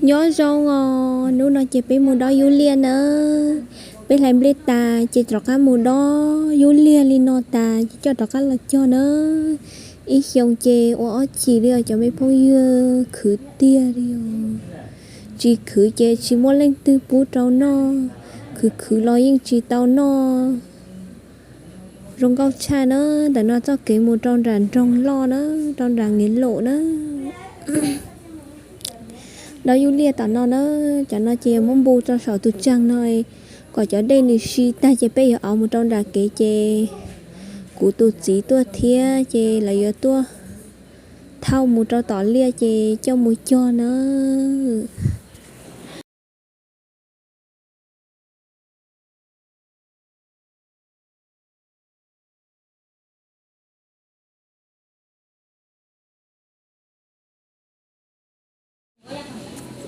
Nyob zoo os, hnub no ces peb mus dob yub liaj nawb. Peb hlais nplej tas ces rov qab mus dob yub liaj li no tas ces coj rov qab los cog nawb. Ib xyoos ces ua ob chim li os cov me phooj ywg, khwv tiag li os. Tsis khwv ces tsis muaj leej twg pub rau noj, khwv khwv los yeej tsis tau noj. Zoo nkauj tshaj na, ntawm no txoj kev mus rau nram nroog loj na, rau nram Ngev Laum na. Dob yub liaj tom no na, cov no ces muab npu rau saum tus tsaag no, kom cov dej nws si tag ces peb yuav auv mus rau nram kev ces kuv tus txiv tuaj thiab ces lawv yuav tuaj thauj mus rau tom liaj ces coj mus cog na.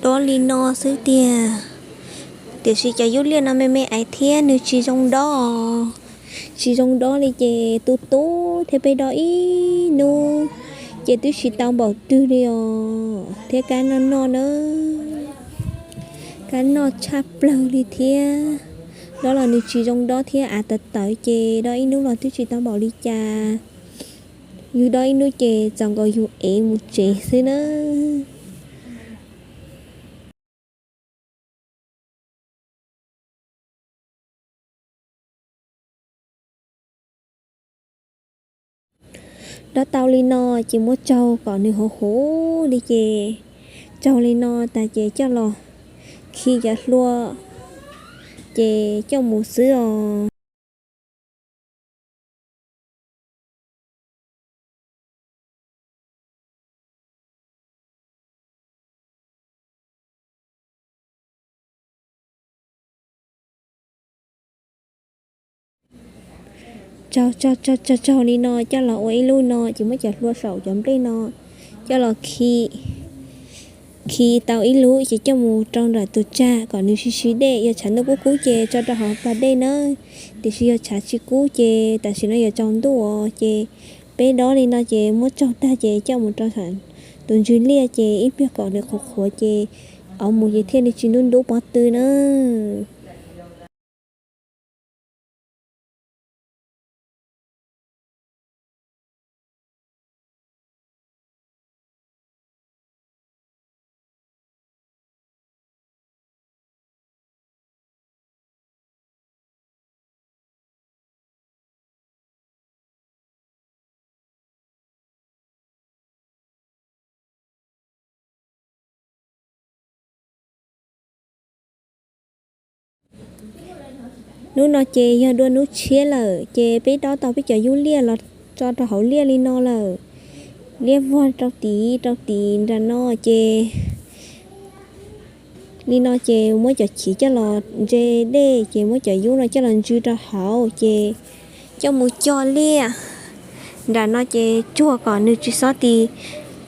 Dob li no xwb tiag, tiam sis cov yub liaj no me me aiv thiab nws tsis zoo dob. Tsis zoo dob li ces tu tu thiab peb dob ib hnub ces twb tsis tau npaum twg li os, thiab kab noj noj na, kab noj tshaj plawg li thiab. Dob los nws tsis zoo dob thiab av tawv tawv ces dob ib hnub los twb tsis tau npaum li cas. Yus dob ib hnub ces txaus nkaus yus ev mus tsev xwb na. Dob tau li no ces muab tsaug kom nws huv huv li ces tsaug li no tas ces coj los khi cov hlua ces coj mus xwb os. Tsaug tsaug tsaug tsaug li no coj los ua ib lub no ces muab cov hlua saum cov nplej no coj los khi, khi tau ib lub ces coj mus rau nram tus tsag kom nws sib sib dej. Yog tshav ntuj kub kub ces tso rau hauv pas dej nawb, tiam sis yog tshav tsis kub ces tam sim no yuav tsaus ntuj os ces peb dob li no ces muab tsaug tag ces coj mus rau tus ntsws liaj ces ib pliag kom nws qhuav qhuav ces auv mus ces thiaj li tsis ntub ntub pob tw na. Hnub no ces yog dua hnub tshiab lawm ces peb dob tau peb cov yub liaj los tso rau hauv liaj li no lawm. Liab vog rau tid rau tid nram no ces li no ces muab cov chiv coj los ntse dej ces muab cov yub no coj los ntsws rau hauv ces coj mus cog liaj. Nram no ces tsuag kom nws tsis txhob ti,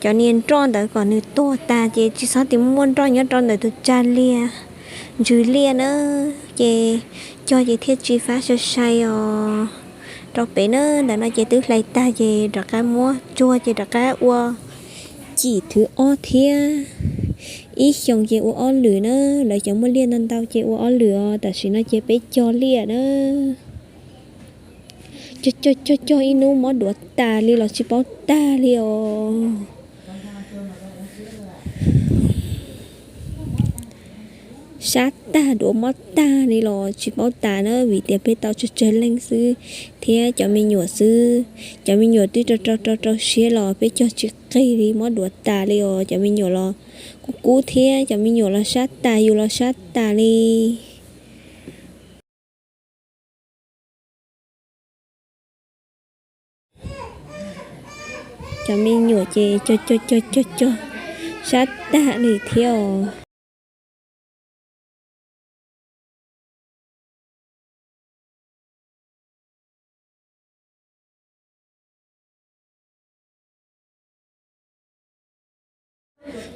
cov niag nroj ntawd kom nws tuag tas ces tsis txhob ti muaj nroj nyob rau ntawm tus tsag liaj, ntsws liaj na, ces cog ces thiaj tsis fab sai sai os. Rau pem na, ntawm no ces twb hlais tag ces rov qab muab tsuag ces rov qab ua cim thwv ob thiab. Ib xyoos ces ua ob lwm na, lawv cov muaj liaj ntau ntau ces ua ob lwm os, tam sim no ces peb cog liaj na. Cog cog cog cog ib hnub mob duav tas li los tsis paub tag li os. Sab tag duav mob tag li los tsis paub tas na, vim tias peb tau tsawg tsawg leej xwb thiab cov me nyuam xwb. Cov me nyuam twb rau rau rau rau siab los peb cog tsis qig li, mob duav tas li os. Cov me nyuam los kub kub thiab, cov me nyuam los sab tas, yus los sab tas li. Cov me nyuam ces cog cog cog cog cog sab tag li thiab os.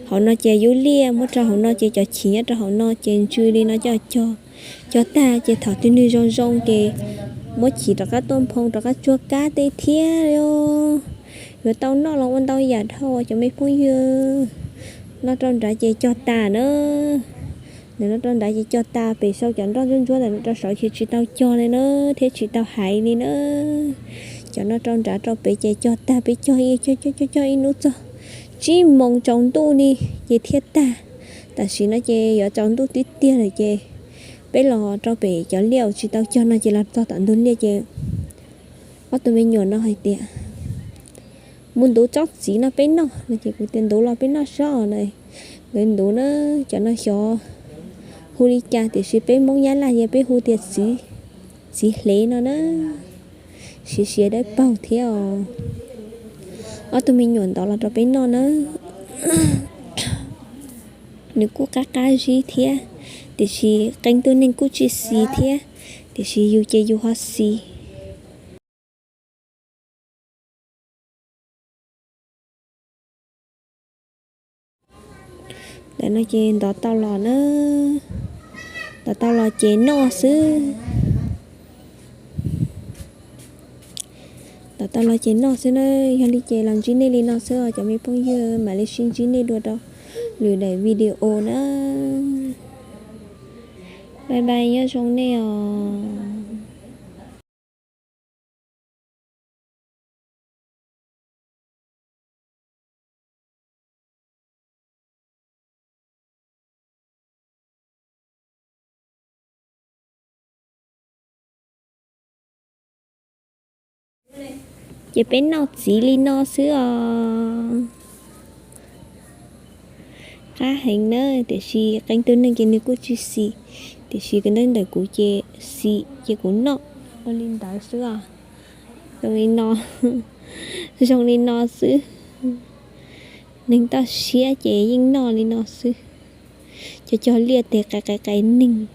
Hauv no ces yub liaj, muab rau hauv no ces cov chiv nyob rau hauv no ces ntsws li no coj cog. Cog tag ces thaum twg nws zoo zoo ces muab chiv rov qab tuaj nphoo rov qab tsuag kab tej thiab. Yuav tau noj los ua ntau yam dhau cov me phooj ywg. Noj rau nrad ces cog tas na. Ntawm no rau nrad ces cog tas, pem sau cov nroj ntsuab ntsuab ntawm no rau saud ces tsis tau cog li na, thiab tsis tau hais li na. Cov no rau nrad rau pem ces cog tas, peb cog ib cog cog cog ib hnub txog tsib moos tsaus ntuj li ces thiaj tag. Tam sim no ces yuav tsaus ntuj tiag tiag lawm ces peb los rau pem cov liaj uas tsis tau cog no ces los txog tom ntug liaj ces ob tug me nyuam no hais tias, mus ntuv tsob txiv no peb noj no ces kuv tias, ntuv los peb noj sob na. Nkawd ntuv na, cov no xyov hu li cas tiam sis peb Hmoob Nyab Laj ces peb hu tias txiv, txiv hlev no na, siav siav dawb paug thiab os. Ob tug me nyuam ntov los rau peb noj na. Nws kuj qab qab zib thiab, tiam sis qee tug neeg kuj tsis xis thiab, tiam sis yus ces yus ho xis. Ntawm no ces ntov tau los na, ntov tau los ces noj xwb. Ntov tau los ces noj xwb na. Yog li ces los ntsib nej li no xwb os cov me phooj ywg, mam li sib ntsib nej dua rau lwm daim video na. Bye bye, nyob zoo nej os. Ces peb noj txiv li no xwb os. Qab heev na, tiam sis qee tug neeg ces nws kuj tsis xis, tiam sis ntawm kuv ces xis ces kuv noj ua li ntawd xwb os. Zoo li no, zoo li no xwb. Neeg toj siab ces yeej noj li no xwb. Cov cog liaj tes qais qais qais neeg.